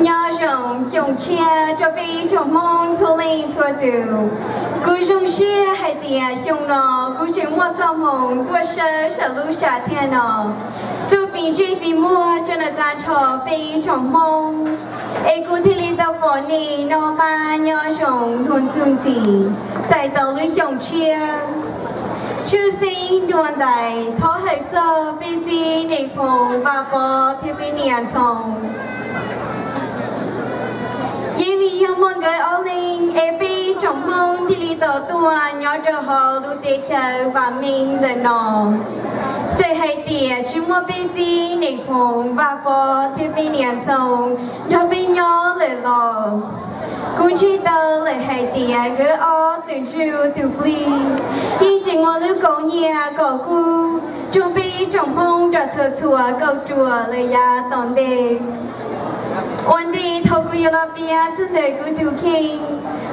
Nyob zoo xyoo tshiab rau peb ib tsoom Hmoob txhua leej txhua tus. Kuv zoo siab hais tias xyoo no kuv tseem muaj txoj hmoo tuaj sawb saum lub sam thiaj no, tuaj fim ntsej fim muag rau nws tag nrho peb ib tsoom Hmoob, es kuv thiaj li tau pom nej noj qab nyob zoo luag ntxuj ntxim, txais tau lub xyoo tshiab. Tshwj xeeb dua ntais thov hawm txog peb txiv Niam Phoo Vaj Pov thiab peb niam Ntxhoo. Yeej vim yog muaj nkawd ob leeg es peb tsoom Hmoob thiaj li tau tuaj nyob rau hauv lub teb chaws vam meej ntawm no. Txawm hais tias tsis muaj peb txiv Niam Phoo Vaj Pov thiab peb niam Ntxhoo nrog peb nyob lawm los, kuv ntsib tau lawm hais tias nkawd ob tug ntsuj tus plig yeej tseem ua lub kaus nyiaj kaus kub rau peb tsoom Hmoob rau txhua txhua kauj ruam lawm yav tom ntej. Ua ntej thaum kuv yuav los piav txog ntawm kuv tus kheej,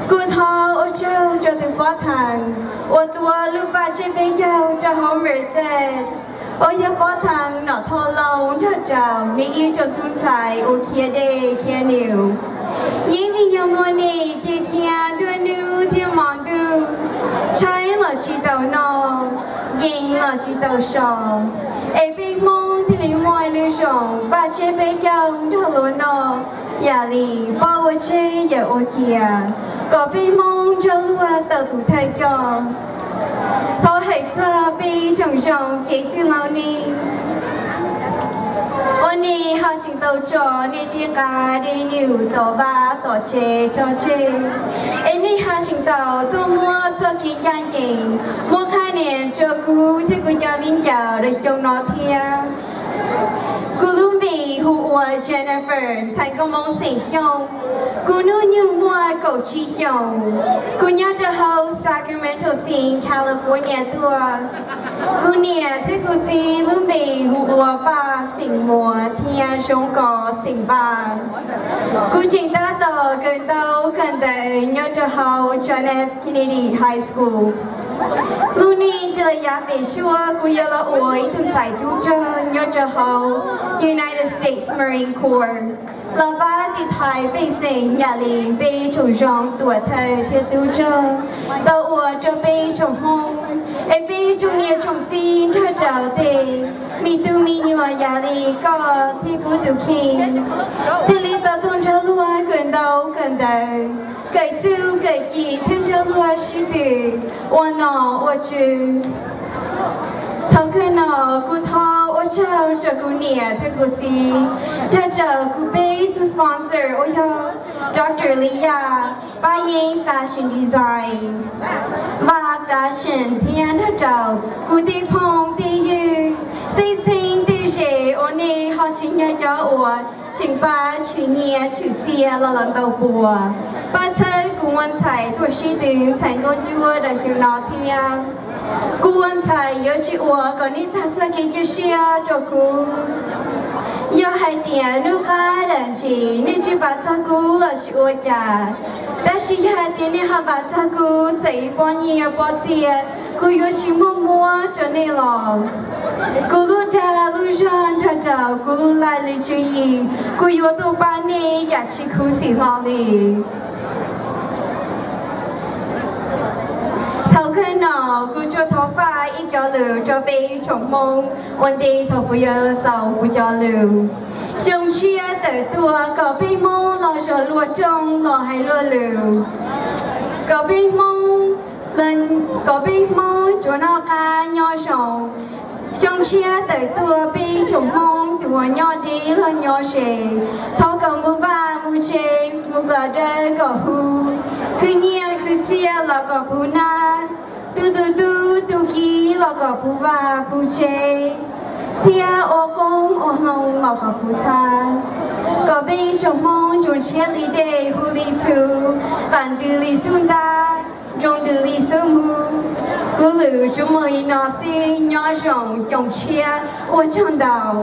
kuv thov ua tsaug rau tus pov thawj uas tuav lub paj tseb peb caug rau hauv Merced, uas yog pov thawj Nom Thoj Loo nrog rau nws ib tsoom tub ntxhais uas khiav dej khiav num. Yeej vim yog muaj nej khiav khiav nruab hnub thiab hmo ntuj, tshaib los tsis tau noj, yees los tsis tau so, es peb Hmoob thiaj li muaj lub zoo paj tseb peb caug nrog luag noj, yam li pab ua tsheb yawm ua cia, kom peb Hmoob nrog luag tau tus thawj coj. Thov hais txog peb tsoom zoo cev txwj laug nej, uas nej ho tseem tau tso nej tej qab dej num tom vaj tom tsev tso tseg, es nej ho tseem tau tuaj muab txoj kev ncaj ncees muab qhab nias rua kuv thiab kuv cov viv ncaus rau xyoo no thiab. Kuv lub npe hu ua Jennifer Ntxhais Nkauj Moo xeem Xyooj. Kuv hnub nyoog muaj kaum tsib xyoos. Kuv nyob rau hauv Sacramento City, California tuaj. Kuv niam thiab kuv txiv lub npe hu ua Paj xeem Muas thiab Zoo Kos xeem Vaj. Kuv tseem tab tom kawm ntau kawm ntawv nyob rau hauv John F. Kennedy High School. Lub neej txij yav pem suab kuv yuav los ua ib tug ntxhais tub rog nyob rau hauv United States Marine Corps, los pab tiv thaiv pej xeem yam li peb tsoom zoo tuam thawj thiab tub rog, tau ua rau peb tsoom Hmoob, es peb tsoom niam tsoom txiv nrog rau tej me tub me nyuam yam li koj thiab kuv tus kheej thiaj li tau tuaj nrog luag kawm ntau kawm ntawv, kawm txuj kawm ci thiab nrog luag sib tw ua nom ua tswv. Thaum kawg no kuv thov ua tsaug rau kuv niam thiab kuv txiv, nrog rau kuv peb tug sponsor uas yog Doctor Li Yaj, Paj Yeeb Fashion Design, Vaj Fashion thiab nrog rau kuv tej phooj tej ywg, tej txheeb tej ze uas nej ho tsis yog cov uas tseem pab tshwm nyiaj tshwm txiaj los lawm ntau pua, pab txhawb kuv ua ntxhais tuaj sib tw ntxhais nkauj ntsuab rau xyoo no thiab. Kuv ua ntxhais yuav tsis ua kom nej tag txoj kev cia siab rau kuv. Yog hais tias hnub qab dam ntsis nej tsis vam txog kuv los tsis ua cas, tab sis yog hais tias nej ho vam txog kuv txawm ib pob nyiaj pob txiaj kuv yuav tsis muab muab rau nej los. Kuv lub dag lub zog nrog rau kuv lub laj lim tswv yim, kuv yuav tuaj pab nej yam tsis khuv xim hlo li. Thaum kawg no kuv tsuas thov faj ib co lus rau peb ib tsoom Hmoob ua ntej thaum kuv yuav xaus kuv cov lus. Xyoo tshiab tawm tuaj kom peb Hmoob los zov luag rooj los hais luag lus, kom peb Hmoob, kom peb Hmoob tsuas noj qab nyob zoo. Xyoo tshiab tawm tuaj peb tsoom Hmoob tus uas nyob deb los nyob ze, thov kom mus vaj mus tsev mus kom dawb kom huv, khwv nyiaj khwv txiaj los kom puv nab, tu tus tub tu kiv los kom puv vaj puv tsev, thiab ua qoob ua loo los kom puv txhab. Kom peb tsoom Hmoob ntsuas ntshiab li dej, hu li txhuv, vam ntws li xub ntab, nroo ntws li xub mug. Kuv lus tsuas muaj li no xwb, nyob zoo xyoo tshiab, ua tsaug ntau.